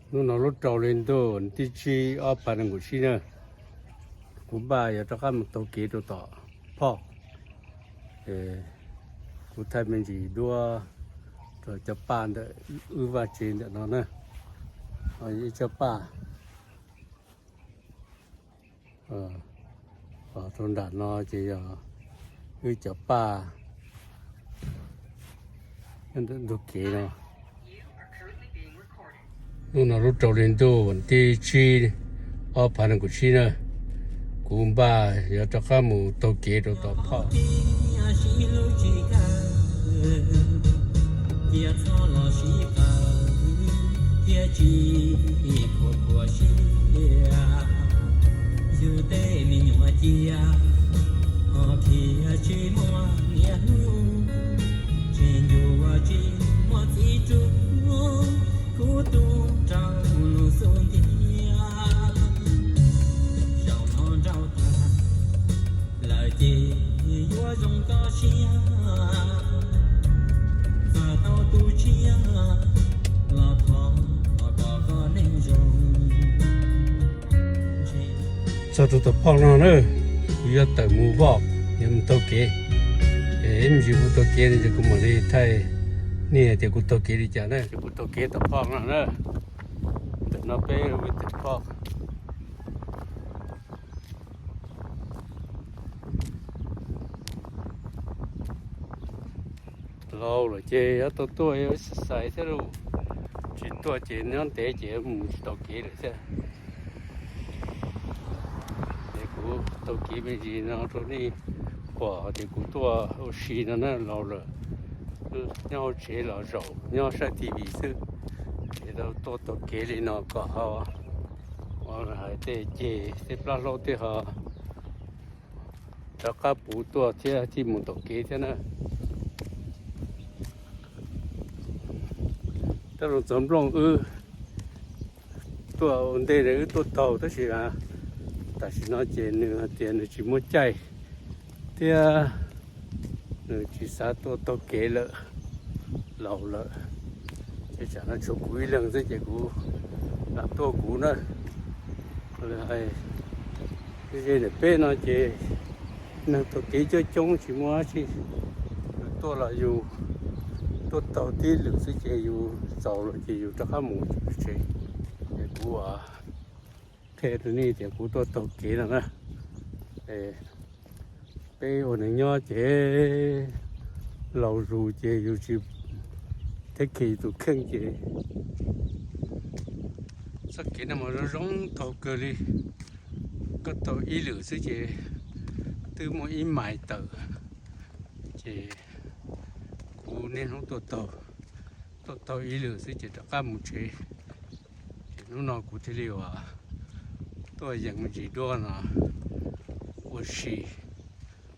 Hnub no lub rau hli ntuj tim tsib ob phav nees nkaum tsib na, kuv npaj yuav rov qab mus taug kev rau tom Phoj. Kuv thaij me ntsis duab rau cov paj ntawm wb vaj tsev ntawm no na. Ib cov paj rau nram no ces yog wb cov paj ntawm ntug kev no. Hnub no lub rau hli ntuj tim tsib ob phav nees nkaum tsib na, kuv npaj yuav rov qab mus taug kev rau tom Phoj. Txog rau tom Phoj no na, kuv yuav tawm mus Voj, yuav mus taug kev. Es ib me ntsis kuv taug kev no ces kuv mam li thaij nej tias kuv taug kev li cas na. Ces kuv taug kev tom Phoj no na, ntawm no peb mus tom Phoj. Laus lawm ces yuav tau tuaj yuav xav xaiv thiab lauj, tsis tuaj ces nyob ntev ces mus tsis tau kev lawm thiab. Ces kuv taug kev me ntsis no rau nej pom tias kuv tuaj ua si no na, laus lawm, nyob hauv tsev los zaum nyob saib T V xwb, ces tau tuaj taug kev li no kom ho ua hais tej ceg tej plab hlaub tej ho rov qab puv tuaj thiab thiaj mus tom kev thiab na. Rab Loos Txaus Nplooj wb tuaj ua ntej na, wb tuaj taug tab sis tam sim no ces nws hais tias nws tsis muaj caij thiab nws tsis xav tuaj taug kev lawm, laus lawm. Ces tsam no tshuav kuv ib leeg xwb ces kuv lam tuaj kuv na. Ces ntawm peb no ces neeg taug kev coob coob tsis muaj dab tsi, yus tuaj los yus tuaj taug tib lwm xwb ces yus txaus lawm ces yus rov qab mus tsev. Ces kuv qhia rau nej tias kuv tuaj taug kev no na. Peb ua neeg nyob ces laus zus ces yus tsis take care yus tus kheej ces txoj kev no mas zoo zoo taug kawg li. Koj taug ib lwm xwb ces twb muaj ib mais tawm, ces kuv niaj hnub tuaj taug, tuaj taug ib lwm xwb ces rov qab mus tsev. Ces hnub no kuv thiaj li uas tuaj yees me ntsis duab no ua si,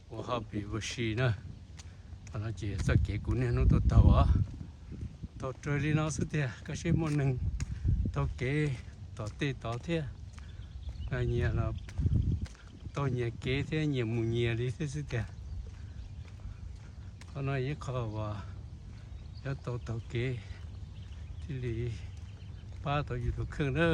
ua hobby ua si na. Qhov no ces txoj kev kuv niaj hnub tuaj taug os, taug raws li no xwb tiag. Koj saib muaj neeg taug kev tom tej tod thiab, nyias los taug nyias kev thiab nyias mus nyias li thiab xwb tiag. Qhov no ib qho uas yuav tau taug kev thiaj li pab tau yus tus kheej na.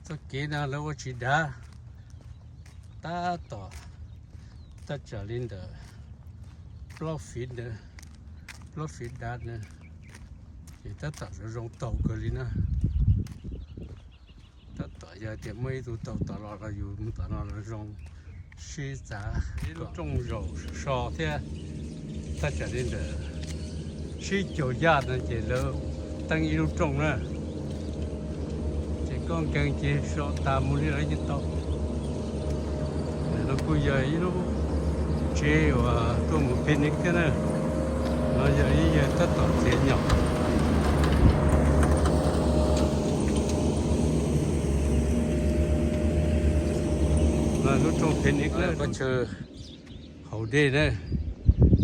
Txoj kev no lawv ua tsis dav, tab tom tab tsam li ntawm plaub feet na, plaub feet dav na, ces tab tom zoo zoo taug kawg li na. Tab tom yog tias muaj ib tug taug tom los los yus mus tom no los zoo sib txav. Ib lub rooj zaum so thiab, tab tsam li ntawm sib caug yaj no ces lawv teeb ib lub rooj na, ces koj nkees ces so tas mus li lawv yeej tau. Ntawm no kuj yog ib lub tsev uas tuaj mus picnic thiab na. No yog ib yawg tab tom txiav nyom. Lub rooj Phoenix, qhov chaw haus dej na.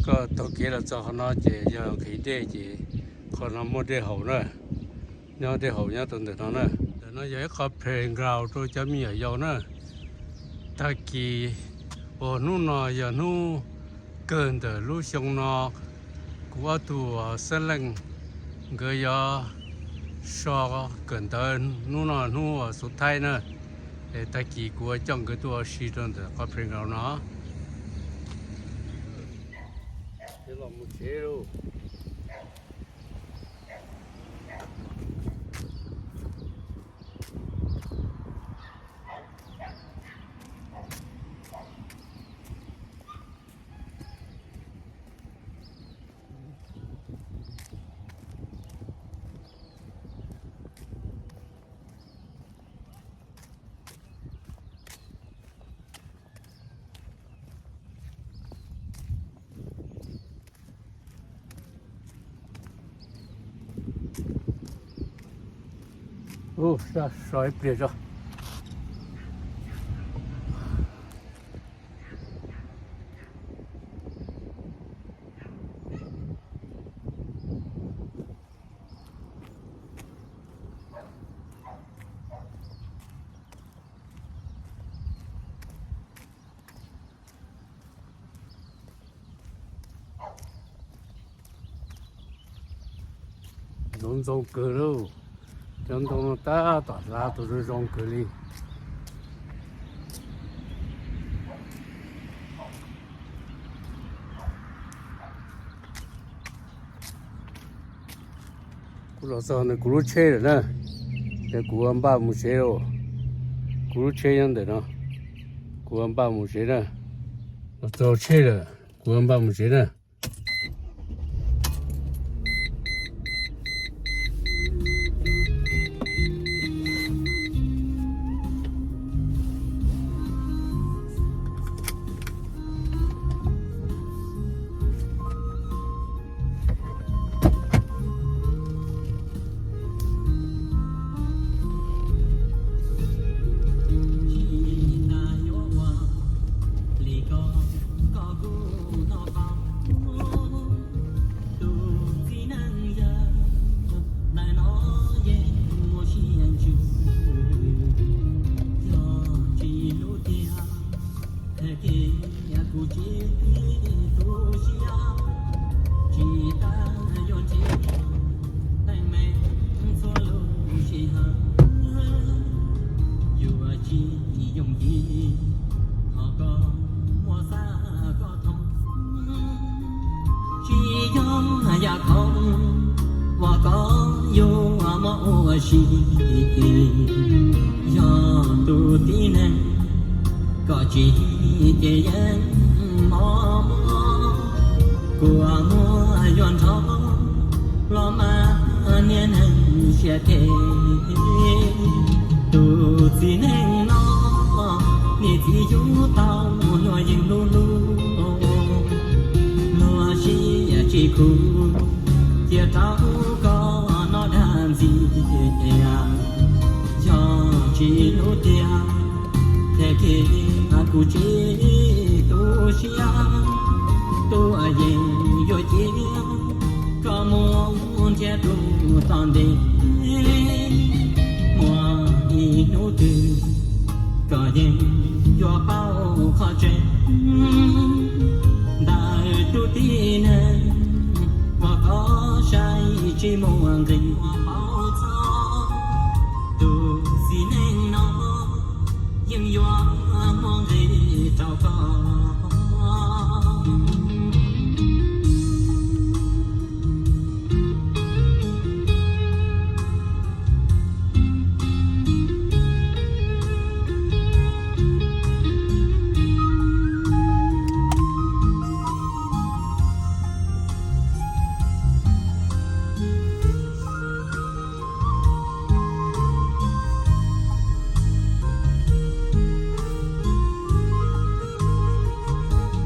Koj taug kev los txog qhov no ces yog nqhis dej ces qhov no muaj dej haus na. Nyob dej haus nyob rau ntawm no na. Ntawm no yog ib qho playground rau cov me nyuam yaus na. Tag kis uas hnub no yog hnub kawg ntawm lub xyoo no, kuv ob tug xeeb leej nkawd yuav so kawm ntawv hnub no hnub xub thaib na. Es tag kis kuv yuav coj nkawd tuaj ua si rau ntawm qhov playground no. Los mus tsev lauj. Ub, so ib pliag tso. Ntxoov ntxoo kawg lauj. Cov ntoo no tab tom hlav tus zoo zoo kawg li. Kuv los txog ntawm kuv lub tsheb lawm na, ces kuv npaj mus tsev lauj. Kuv lub tsheb nyob ntawm no, kuv npaj mus tsev na. Los txog tsheb lawm, kuv npaj mus tsev na. Tsis yog yam khoom uas koj yuav muab ua si, yog tus tib neeg kom tsis ces yeej mob. Kuv muab yuav nrho los mas niag neeg siab tes. Tus txiv neej no niam txiv yug tau luag yeej hlub hlub, luag siab tsis khuv, cia rau koj noj dag ntxiag. Yog tsis hlub tiag, thiaj kev kuv tsis tu siab, tuaj yeem yuav cia koj mus nrhiav tus tom ntej. Muaj ib hnub twg koj yeej yuav paub qhov tseeb ntawm tus tib neeg uas koj saib tsis muaj nqis. Paub txog tus txiv neej no yeej yuav muaj nqis rau koj.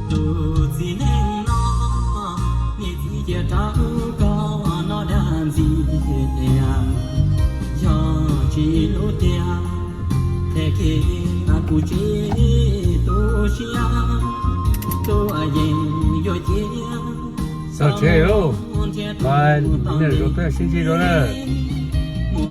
Tus txiv neej no niam txiv cia rau koj noj dag ntxiag. Yog tsis hlub tiag, thiaj kev kuv tsis Txog tsev lauj, pab niam zov peb sib ntsib dua lawm.